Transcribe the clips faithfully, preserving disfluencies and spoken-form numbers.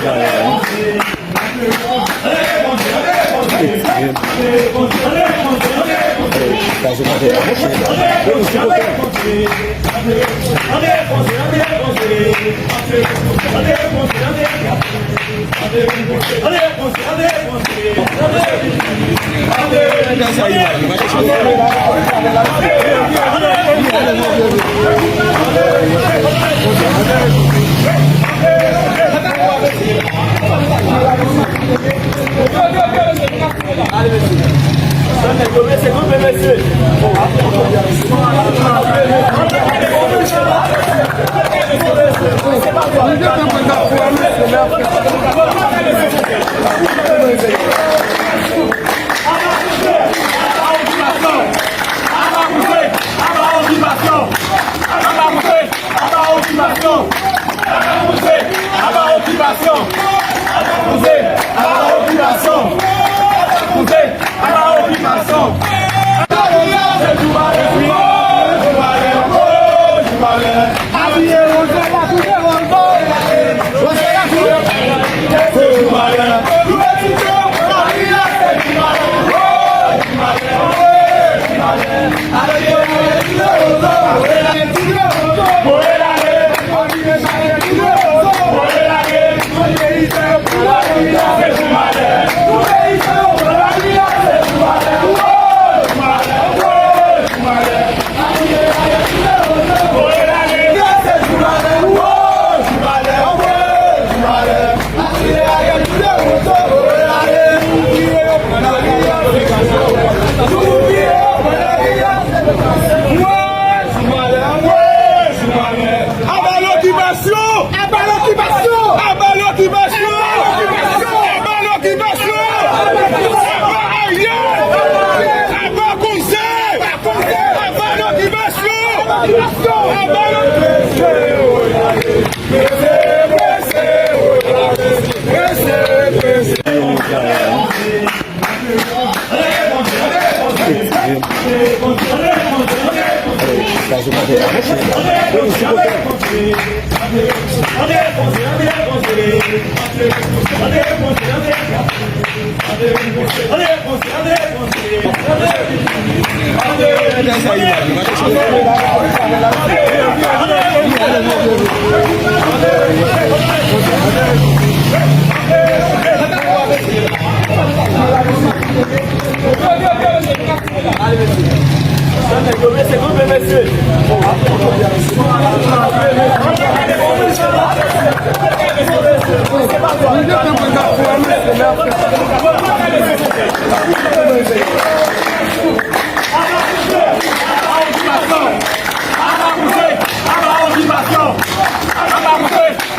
Aba okipasyon! Aba okipasyon! Aba okipasyon! Aba okipasyon! Aba okipasyon! Aba okipasyon! Aba okipasyon! Aba okipasyon! Aba okipasyon! Aba lokipasyon! Aba lokipasyon! Aba lokipasyon! Aba lokipasyon! Aba Ariel! Aba Koze! Aba lokipasyon! Aba lokipasyon! Aba okipasyon!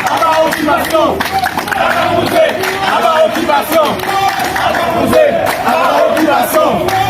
Aba okipasyon! Aba okipasyon! Aba okipasyon!